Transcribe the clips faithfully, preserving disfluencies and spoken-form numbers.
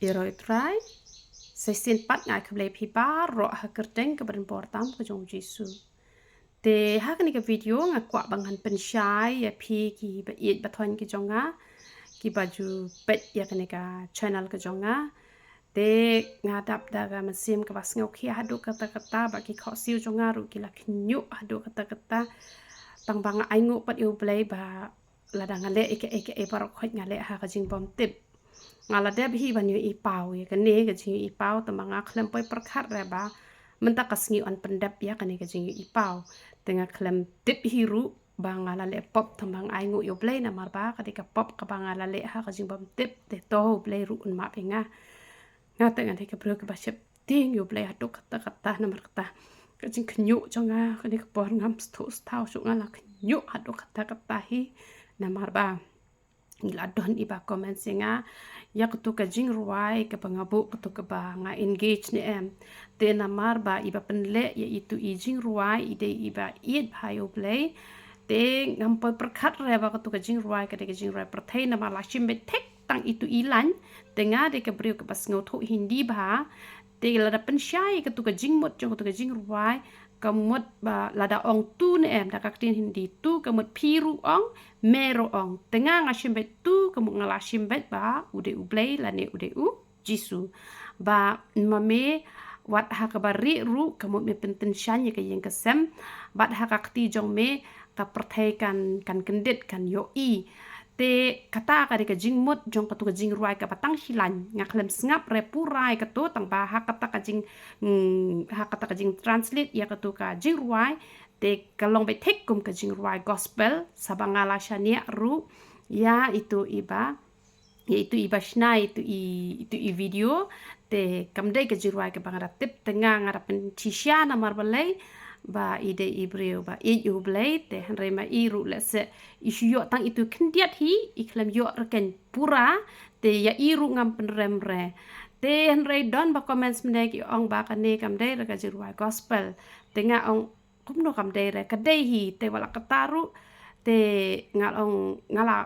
Ïaroh Trai, sa shisien pat nga ai khublei phi baroh ha ka kyrteng kaba donbor tam ka jong u Jisu. Te ha kane ka video nga kwah ba ngan pynshai ïa phi kiba ïeit ba thoiñ ki jong nga, kiba ju peit ïa kane ka channel ka jong nga. Te nga dap da ka mynsiem kaba sngewkhia haduh katta katta bad ki khohsiew jong nga ruh ki la khynñiuh haduh katta katta. Tang ba nga ainguh pat ïa u Blei ba lada nga leh ïa kaei kaei baroh khoit nga leh ha ka jingbymtip. Nga la dep hi ban ïohi paw ïa kane ka jingïohi paw, tang ba nga khlem poi pyrkhat re ba mynta ka sngi yn pyndep ïa kane ka jingïohi paw. Te nga khlem tip hi ruh ba nga la leh pop, tang ba nga ainguh ïa u Blei namar ba ka dei ka pop kaba nga la leh ha ka jingbymtip. Te to u Blei ruh un map ïa nga. Nga te nga dei ka briew kaba sheptieng ïa u Blei haduh katta katta namar kata ka jingkhynñiuh jong nga kane ka por ngam sngewthuh sngewthaw shuh, nga la khynñiuh haduh katta katta hi namar ba ngi la don iba comment ïa nga ïa katu ka jingrwai kaba nga buh, katu kaba nga engage ne em. Te namar ba iba pynleh ïa itu i jingrwai i dei iba ïeit bha ïa u Blei. Te ngam poi pyrkhat re ba katu ka jingrwai ka dei ka jingrwai pyrthei namar la shim beit thik tang itu i line. Te nga dei ka briew kaba sngewthuh Hindi bha. Te lada pynshai katu ka jingmut jong katu ka jingrwai, ka mut ba lada ong tu ne em da ka ktien Hindi tu, ka mut phi ruh ong, me ruh ong. Te nga nga shim beit tu, ka mut nga la shim beit ba u dei u Blei lane u dei u Jisu. Ba ma me wat ha kaba rieh ruh ka mut me pyntyngshaiñ ïa ka ïing ka sem, bad ha ka kti jong me ka pyrthei kan, kan kyndit, kan ïohi. Te kata ka dei ka jingmut jong katu ka jingrwai kaba tang shi line. Nga khlem sngap re pura ïa katu, tang ba ha kata ka jing, mm, ha kata ka jingtranslate ïa katu ka jingrwai te ka long beit thik kum ka jingrwai gospel, sa ba nga la shaniah ruh ïa itu iba, ïa itu iba shna itu i, itu i video. Te kam dei ka jingrwai kaba nga da tip, te nga nga da pynshisha namar balei ba i dei i briew ba ïeit ïa u Blei. Te hynrei ma i ruh lehse i shu ïoh tang itu khyndiat hi, i khlem ïoh rkeiñ pura. Te ïa i ruh ngam pynrem re. Te hynrei don ba comments mynne ki ong ba kane kam dei re ka jingrwai gospel. Te nga ong kumno kam dei re, ka dei hi. Te wat la kata ruh te nga ong nga la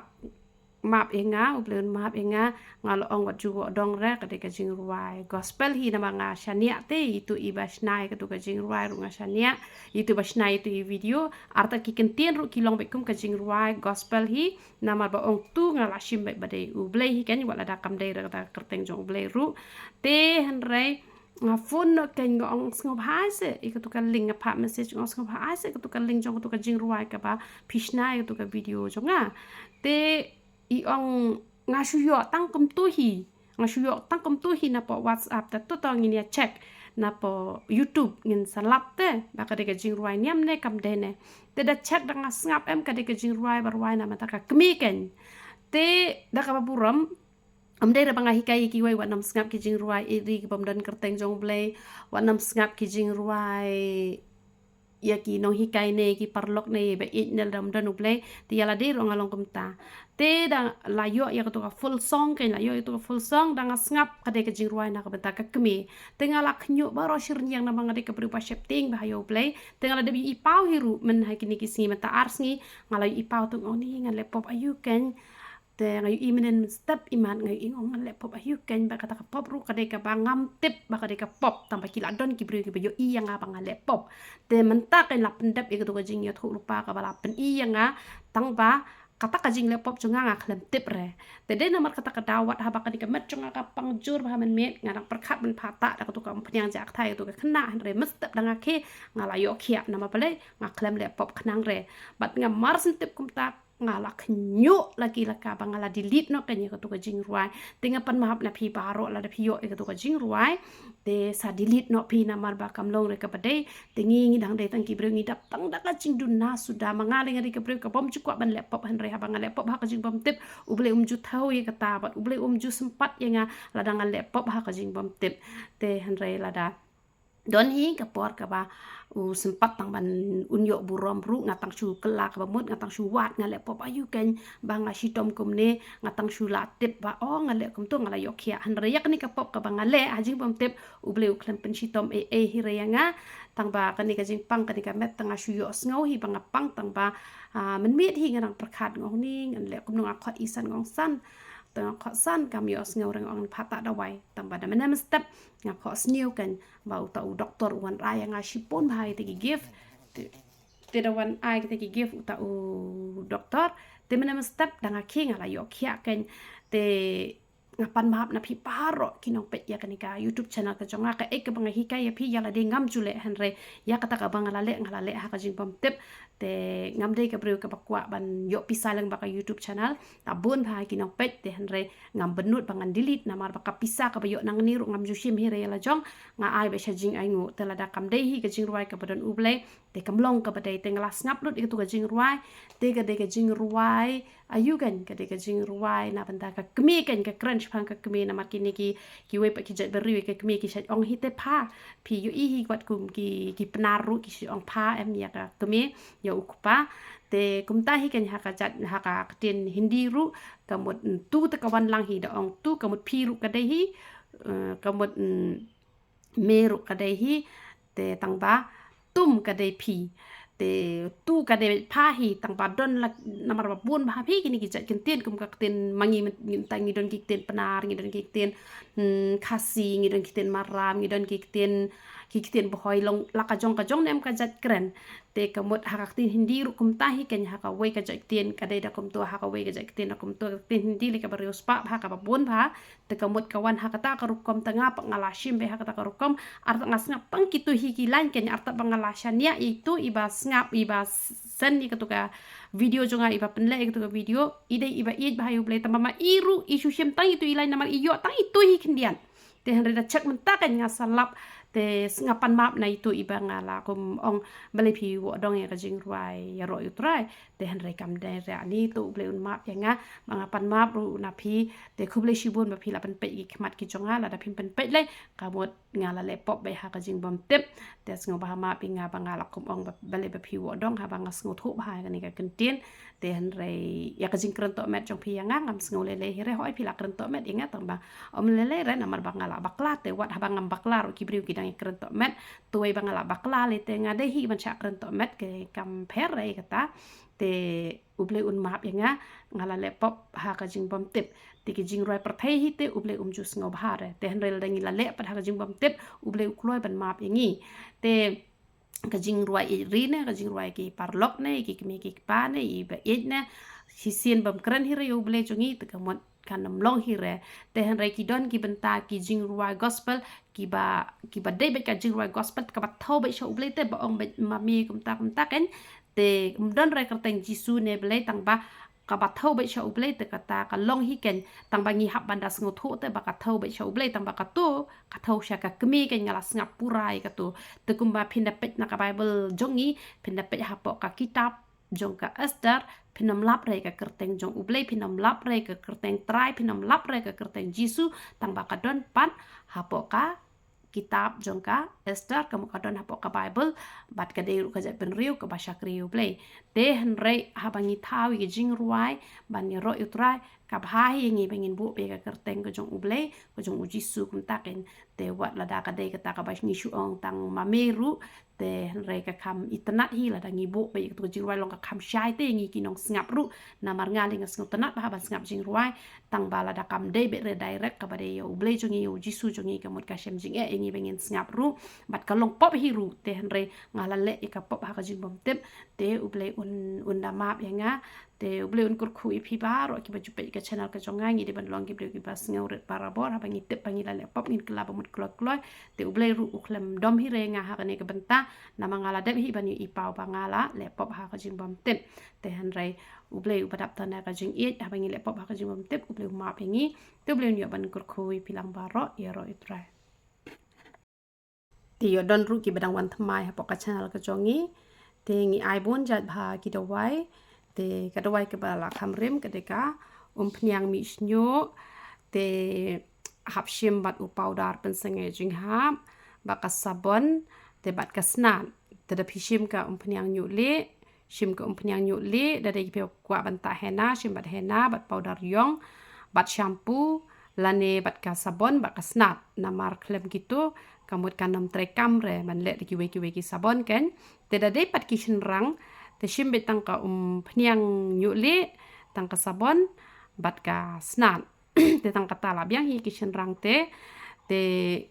map ïa nga, u Blei un map ïa nga. Nga la ong wat ju wad dong re ka dei ka jingrwai gospel hi namar nga shaniah te itu iba shna ïa katu ka jingrwai ruh nga shaniah, itu ba shna itu i video. Artat ki kyntien ruh ki long beit kum ka jingrwai gospel hi namar ba ong tu nga la shim beit ba dei u Blei hi keiñ, wat lada kam dei re kata ka kyrteng jong u Blei ruh. Te hynrei nga phone noh keiñ, nga ong sngewbha seh ïa katu ka link, nga phah message nga ong sngewbha seh ïa katu ka link jong katu ka jingrwai kaba phi shna ïa katu ka video jong nga. Te i ong nga shu ïoh tang kumtu hi. Nga shu ïoh tang kumtu hi napoh WhatsApp. Te to to ngin ïa check napoh YouTube ngin sa lap te ba ka dei ka jingrwai niam ne kam dei ne. Te da check da nga sngap em ka dei ka jingrwai ba rwai na mynta ka kmie keiñ. Te da kaba burom, ym dei re ba nga hikai ïa kiwei wat nym sngap ki jingrwai ïeit ri ki bym don kyrteng jong u Blei, wat nym sngap ki jingrwai ïa ki nonghikai ne ki paralok ne ba ïeit ne lada ym don u Blei. Te ïa lade ruh nga long kumta. Te da la ïoh ïa katu ka full song, keiñ la ïoh ïa katu ka full song, da nga sngap ka dei ka jingrwai na ka bynta ka kmie. Te nga la khynñiuh baroh shi rynïeng namar nga dei ka briew ba sheptieng bha ïa u Blei. Te nga la dep ïohi paw hi ruh myn ha kine ki sngi, mynta ar sngi nga la ïohi paw, te nga ong ni ngan leh pop aïu keiñ. Te nga ïohi mynnin mynstep imat nga ïohi, nga ong ngan leh pop aïu keiñ, ba kata ka pop ruh ka dei kaba ngam tip ba ka dei ka pop, tang ba ki la don ki briew kiba ïohi ïa nga ba nga leh pop. Te mynta keiñ la pyndep ïa katu ka jingïathuh lypa kaba la pyni ïa nga, tang ba kata ka jingleh pop jong nga nga khlem tip re. Te dei namar kata ka daw wat haba kane ka met jong nga ka pang jur bha mynmiet, nga dang pyrkhat ban phah tah da katu ka umphniang jaka kata ïa katu ka khynnah, hynrei mynstep da nga khie nga la ïoh khiah namar balei, nga khlem leh pop khnang re. Bad nga mar shen tip kumta nga la khynñiuh la ki la ka ba nga la delete noh kane katu ka jingrwai. Te nga pan map na phi baroh lada phi ïoh ïa katu ka jingrwai, te sa delete noh phi namar ba kam long re kaba dei. Te ngi ngi dang dei tang ki briew ngi dap tang da ka jingduna suda. Ma nga lei nga dei ka briew ka bym ju kwah ban leh pop, hynrei haba nga leh pop ha ka jingbymtip, u Blei um ju thaw ïa kata bad u Blei um ju sympat ïa nga lada nga leh pop ha ka jingbymtip. Te hynrei lada don hi ka por kaba u sympat tang ban un ïoh burom ruh, nga tang shu kylla kaba mut, nga tang shu wad, nga leh pop aïu keiñ ba nga shitom kumne, nga tang shu la tip ba oh nga leh kumtu nga la ïoh khiah. Hynrei ïa kane ka pop kaba nga leh ha jingbymtip, u Blei u khlem pynshitom ei ei hi re ïa nga. Tang ba kane ka jingpang kane ka met tang nga shu ïohsngew hi ba nga pang, tang ba mynmiet hi nga dang pyrkhat nga ong ni ngan leh kumno, nga khot i san nga ong san. Te nga khohsan kam ïohsngew re nga ong pha ta dawai. Tang ba da mynne mynstep nga khohsniew kein ba uta u doktor u wan ai ïa nga shibun bha ïa kita ki gift. Te, te da wan ai kita ki gift uta u doktor. Te mynne mynstep da nga khie nga la ïoh khiah kein. Te nga pan map na phi baroh ki nongpeit ïa kane ka YouTube channel ka jong nga, kaei kaba nga hikai ïa phi ïa lade ngam ju leh, hynrei ïa kata kaba nga la leh nga la leh ha ka jingbymtip. Te ngam dei ka briew kaba kwah ban ïoh pisa lyngba ka YouTube channel. Tang bun bha ki nongpeit te hynrei ngam bynnud ba ngan delete namar ba ka pisa kaba ïoh nangne ruh ngam ju shim hi re ïa la jong. Nga ai beit sha jingainguh, te lada kam dei hi ka jingrwai kaba don U Blei, te kam long kaba dei. Te nga la sngap lut ïa katu ka jingrwai. Te ka dei ka jingrwai aïu kein, ka dei ka jingrwai na bynta ka kmie kein, ka kren shaphang ka kmie namar kine ki, kiwei pat ki jait briew, ka kmie ki shait ong hi te pha. Phi ïohi hi wat kum ki, ki Pnar ruh ki shait ong pha em ïa ka kmie, ïa u kpa. Te kumta hi kein ha ka jait, ha ka ktien Hindi ruh, ka mut, mm, tu te ka wan lang hi da ong tu, ka mut phi ruh ka dei hi, eh, ka mut, mm, me ruh ka dei hi, te tang ba tum ka dei phi. Te tu ka dei pha hi, tang ba don la, namar ba bun bha phi kine ki jait ktien kum ka ktien ma ngi, mynta ngi don ki ktien Pnar, ngi don ki ktien, mm, Khasi, ngi don ki ktien Maram, ngi don ki ktien, ki ktien Bhoi, long la ka jong ka jong ne em ka jait kren. Te ka mut ha ka ktien Hindi ruh kumta hi kein, ha kawei ka jait ktien ka dei da kumto, ha kawei ka jait ktien da kumto. Ka ktien Hindi lei kaba riewspah bha, kaba bun bha. Te ka mut ka wan ha kata ka rukom, te nga pat nga la shim beit ha kata ka rukom. Artat nga sngap tang kito hi ki line kein, artat ba nga la shaniah ïa itu iba sngap, iba send ïa katu ka video jong nga, iba pynleh ïa katu ka video, i dei iba ïeit bha ïa U Blei, tang ba ma i ruh i shu shim tang itu i line namar i ïoh tang itu hi khyndiat. Te hynrei da check mynta kein nga sa lap, te nga pan map na itu iba nga la kum ong balei phi wad dong ïa ka jingrwai ïaroh ïa U Trai. Te hynrei kam dei re ani, to U Blei un map ïa nga, ba nga pan map ruh na phi. Te khublei shibun ba phi la pynpeit ïa ki khmat ki jong nga, lada phim pynpeit lei, ka mut nga la leh pop beit ha ka jingbymtip. Te sngewbha map ïa nga ba nga la kum ong ba, balei ba phi wad dong, haba nga sngewthuh bha ïa kane ka kyntien. Te hynrei ïa ka jingkren tohmet jong phi ïa nga ngam sngew lei lei hi re, hooid phi la kren tohmet ïa nga tang ba ym lei lei re namar ba nga la bakla, te wat haba ngam bakla ruh ki briew ki dang ïakren tohmet. Te wei ba nga la bakla lei te nga dei hi ban shah kren tohmet, ke kam pher re kata. Te U Blei un map ïa nga, nga la leh pop ha ka jingbymtip. Te ki jingrwai pyrthei hi te U Blei um ju sngewbha re. Te hynrei lada ngi la leh pat ha ka jingbymtip, U Blei u kloi ban map ïa ngi. Te ka jingrwai ïeit ri ne, ka jingrwai ki paralok ne, ki kmie ki kpa ne, iba ïeit ne, shisien bym kren hi re ïa U Blei jong ngi, te ka mut kan ym long hi re. Te hynrei ki don ki bynta ki jingrwai gospel, kiba, kiba dei beit ka jingrwai gospel, kaba thew beit sha U Blei te ba ong beit ma me kumta kumta kein. Te ym don re kyrteng Jisu ne Blei, tang ba kaba thew beit sha U Blei te kata ka long hi kein, tang ba ngi hap ban da sngewthuh te ba ka thew beit sha U Blei, tang ba katu ka thew sha ka kmie kein, nga la sngap pura ïa katu. Te kumba phin da peit na ka Baibl jong ngi, phin da peit hapoh ka kitab jong ka Esther, phin ym lap re ka kyrteng jong U Blei, phin ym lap re ka kyrteng Trai, phin ym lap re ka kyrteng Jisu, tang ba ka don pat hapoh ka kitab jong ka Esther, ka mut ka don hapoh ka Baibl, bad ka dei ruh ka jaitbynriew kaba shakri ïa U Blei. Te hynrei haba ngi thaw ïa ki jingrwai ban ïaroh ïa U Trai, ka bha hi ïa ngi ba ngin buh beit ïa ka kyrteng ka jong U Blei, ka jong U Jisu kumta kein. Te wat lada ka dei kata kaba ngi shu ong tang ma me ruh, te hynrei ka kham itynnad hi lada ngi buh beit ïa katu ka jingrwai, long ka kham shai te ïa ngi ki nongsngap ruh. Namar nga lei nga sngewtynnad bha ban sngap jingrwai, tang ba lada kam dei beit re direct kaba dei ïa U Blei jong ngi, ïa U Jisu jong ngi, ka mut ka shem jingeh ïa ngi ba ngin sngap ruh, bad ka long pop hi ruh. Te hynrei nga la leh ïa ka pop ha ka jingbymtip, te U Blei un, un da map ïa nga. Te U Blei un kyrkhu ïa phi baroh kiba ju peit ka channel ka jong nga. Ngi dei ban long ki briew kiba sngewrit barabor, haba ngi tip ba ngi la leh pop ngin kylla ba mut kloi kloi. Te U Blei ruh u khlem dom hi re ïa nga ha kane ka bynta, namar nga la dep hi ban ïohi paw ba nga la leh pop ha ka jingbymtip. Te hynrei U Blei uba dap tang na ka jingïeit, haba ngi leh pop ha ka jingbymtip, U Blei u map ïa ngi. Te U Blei un ïoh ban kyrkhu ïa phi lang baroh, ïaroh ïa U Trai. Te ïoh don ruh kiba dang wan thymmai hapoh ka channel ka jong ngi. Te ngi ai bun jait bha ki dawai. Te ka dawai kaba la kham rim ka dei ka umphniang mihsniuh, te hap shim bad u powder pynsangeh jinghap, bad ka sabon, te bad ka snat. Te da phi shim ka umphniang ñiuh lieh, shim ka umphniang ñiuh lieh, da dei phi kwah ban tah henna, shim bad henna, bad powder ïong, bad shampoo, lane bad ka sabon, bad ka snat. Namar khlem kitu, ka mut kan ym trei kam re ban leh da kiwei kiwei ki sabon kein. Te da dei pat ki shynrang, te shim beit tang ka umphniang ñiuh lieh, tang ka sabon, bad ka snat. Te tang kata la biang hi ki shynrang te, te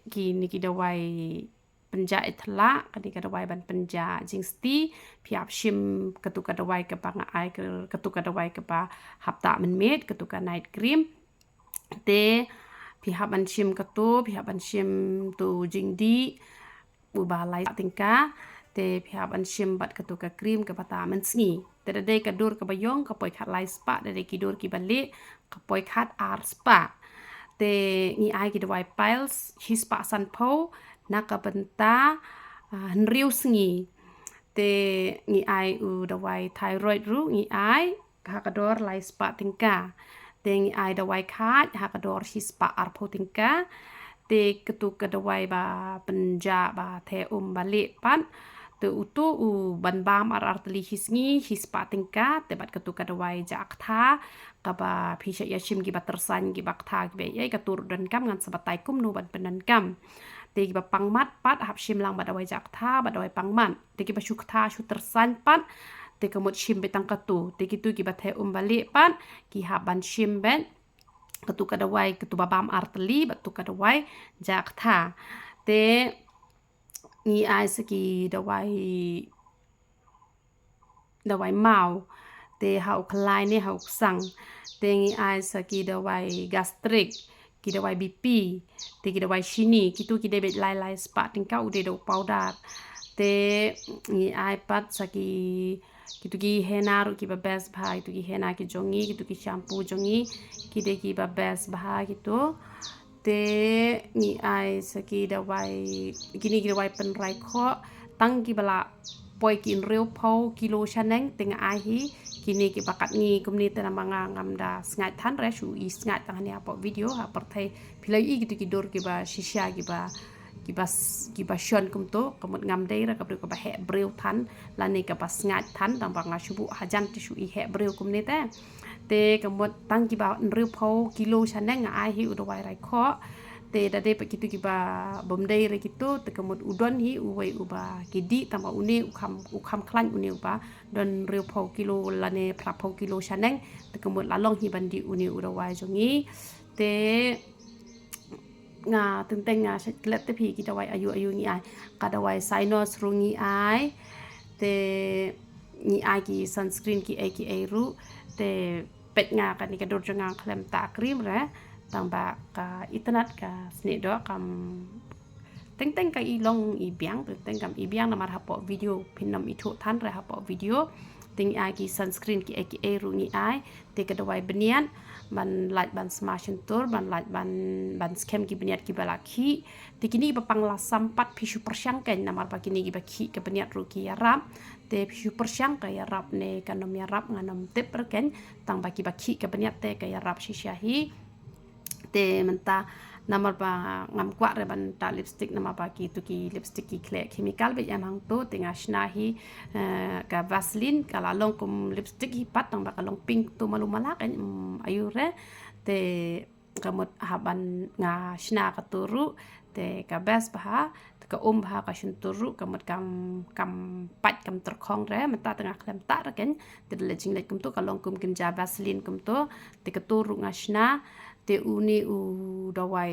kine ki dawai pynjah ithla, kane ka dawai ban pynjah jingsti, phi hap shim katu ka dawai kaba nga ai, katu ka dawai kaba hap tah mynmiet, katu ka night cream. Te phi hap ban shim katu, phi hap ban shim tu jingdih uba lai tyngka. Te phi hap ban shim bad katu ka cream kaba tah mynsngi. Te da dei ka dur kaba ïong ka poi khat lai spah, da dei ki dur kiba lieh ka poi khat ar spah. Te ngi ai ki dawai piles shi spah sanphew na ka bynta, ah, hynriew sngi. Te ngi ai u dawai thyroid ruh ngi ai ha ka dor lai spah tyngka. Te ngi ai dawai khaj ha ka dor shi spah arphew tyngka. Te katu ka dawai ba pynjah ba theh um ba lieh pat, te utu u ban bam ar ar tylli shi sngi shi spah tyngka. Te bad katu ka dawai jah ktha kaba phi shah ïa shim kiba tyrsan kiba ktha kiba ïai, katu ruh donkam, ngan sa batai kumno ban pyndonkam. Te kiba pang mat pat hap shim lang bad dawai jah ktha bad dawai pang mat. Te kiba shu ktha shu tyrsan pat, te ka mut shim beit tang katu. Te kitu kiba theh um ba lieh pat ki hap ban shim beit katu ka dawai, katu ba bam ar tylli bad tu ka dawai jah ktha. Te ngi ai sa ki dawai, dawai maw. Te ha u khlai ne ha u ksang. Te ngi ai sa ki dawai gastric, ki dawai B P, te ki dawai shini, kitu ki dei beit lai lai spah tyngka, u dei da u powder. Te ngi ai pat sa ki, kitu ki henna ruh kiba best bha, kitu ki henna ki jong ngi, kitu ki shampoo jong ngi, ki dei kiba best bha kitu. Te ngi ai sa ki dawai, kine ki dawai pynrai khoh, tang kiba la poi ki hynriewphew kilo shaneng te nga ai hi. Kine kiba kat ngi kumne te namar nga ngam da sngaid than re, shu i sngaid tang hangne hapoh video, ha pyrthei phi la i kitu ki dur kiba shisha kiba, kiba s-, kiba shon kumto, ka mut ngam dei re ka briew kaba heh briew than lane kaba sngaid than, tang ba nga shu buh hajan te shu i heh briew kumne te. Te ka mut tang kiba hynriewphew kilo shaneng nga ai hi u dawai rai khoh. Te da dei pat kitu kiba bym dei re kitu, te ka mut u don hi uwei uba ki dih, tang ba une u kham, u kham khlaiñ une uba don hynriewphew kilo lane phraphew kilo shaneng, te ka mut la long hi ban dih une u dawai jong ngi. Te nga teng teng nga shait klet te phi ki dawai aïu aïu ngi ai. Ka dawai sinus ruh ngi ai. Te ngi ai ki sunscreen ki ei ki ei ruh. Te peit nga kane ka dur jong nga khlem tah cream re. Tang ba ka internet ka snieh doh, kam teng teng ka i long i biang, teng teng kam i biang namar hapoh video phin ym ithuh than re hapoh video. Te ngi ai ki sunscreen ki ei ki ei ruh ngi ai. Te ka dawai bniat ban lait ban sma shyntur, ban lait ban, ban skhem ki bniat kiba la khih. Te kine kiba pang la sam pat phi shu pyrshang kein, namar ba kine kiba khih ka bniat ruh ki ïarap. Te phi shu pyrshang ka ïarap ne kan ym ïarap ngan ym tip re kein, tang ba kiba khih ka bniat te ka ïarap shisha hi. Te mynta namar ba ngam kwah re ban tah lipstick, namar ba kitu ki lipstick ki khleh chemical beit em hangto, te nga shna hi, eh, ka Vaseline, ka la long kum lipstick hi pat, tang ba ka long pink to malu mala kein, mm, aïu re. Te ka mut hap ban nga shna katu ruh, te ka best bha, te ka um bha ka shyntur ruh, ka mut kam, kam pait kam tyrkhong re, mynta te nga khlem tah re kein, te da leh jingleh kumto, ka long kum kynja Vaseline kumto, te katu ruh nga shna. Te une u dawai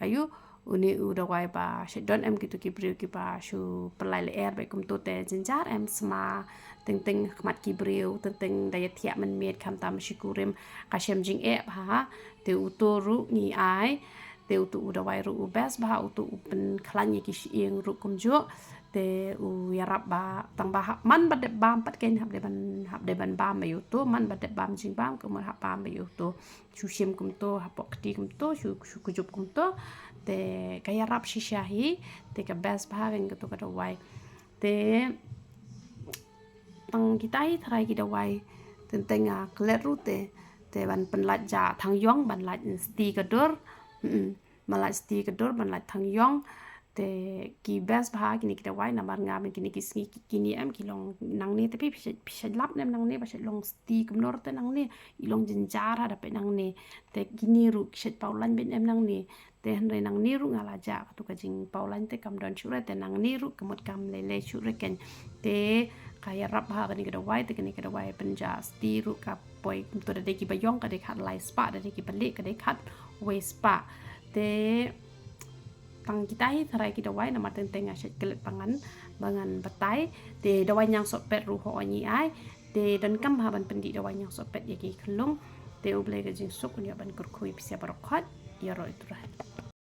aïu, une u dawai ba shait don em kitu ki briew kiba shu pynlait lyer beit kumto, te jynjar em sma teng teng ha khmat ki briew, teng teng da ïathiah mynmiet, khamtam shi kurim ka shem jingeh bha. Te utu ruh ngi ai. Te utu u dawai ruh u best bha, utu u pynkhlaiñ ïa ki shyieng ruh kumjuh. Te u ïarap ba tang ba hap man ba dep bam pat kein, hap dei ban, hap dei ban bam ba ïa utu, man ba dep bam jingbam, kumno hap bam ba ïa utu. Shu shim kumto, hapoh kti kumto, shu, shu kjut kumto. Te ka ïarap shisha hi, te ka best bha kein katu ka dawai. Te tang kita hi tharai ki dawai, teng teng nga klet ruh te, te ban pynlait ja thang ïong, ban lait sti ka dur. Mm, ban lait sti ka dur, ban lait thang ïong. Te ki best bha kine ki dawai, namar nga mynta kine ki sngi ki, kine em ki long nangne, te phi, phi shait, phi shait lap ne em nangne ba shait long sti kumno te nangne, i long jynjar ha da peit nangne. Te kine ruh ki shait paw lain beit em nangne. Te hynrei nangne ruh nga la jah katu ka jingpaw lain te kam don shuh re, te nangne ruh ka mut kam lei lei shuh re kein. Te ka ïarap bha kane ka dawai, te kane ka dawai pynjah sti ruh ka poi, to da dei kiba ïong ka dei khatlai spah, da dei kiba lieh ka dei khatwei spah. Te tang kita hi tharai ki dawai, namar teng teng nga shait klet ba ngan, ba ngan batai. Te dawai ñiang sohpet ruh hooid ngi ai. Te donkam bha ban pyndih dawai ñiang sohpet ïa ki khyllung. Te U Blei ka jingsuk un ïoh ban kyrkhu ïa phi sa baroh khoit. Ïaroh ïa U Trai.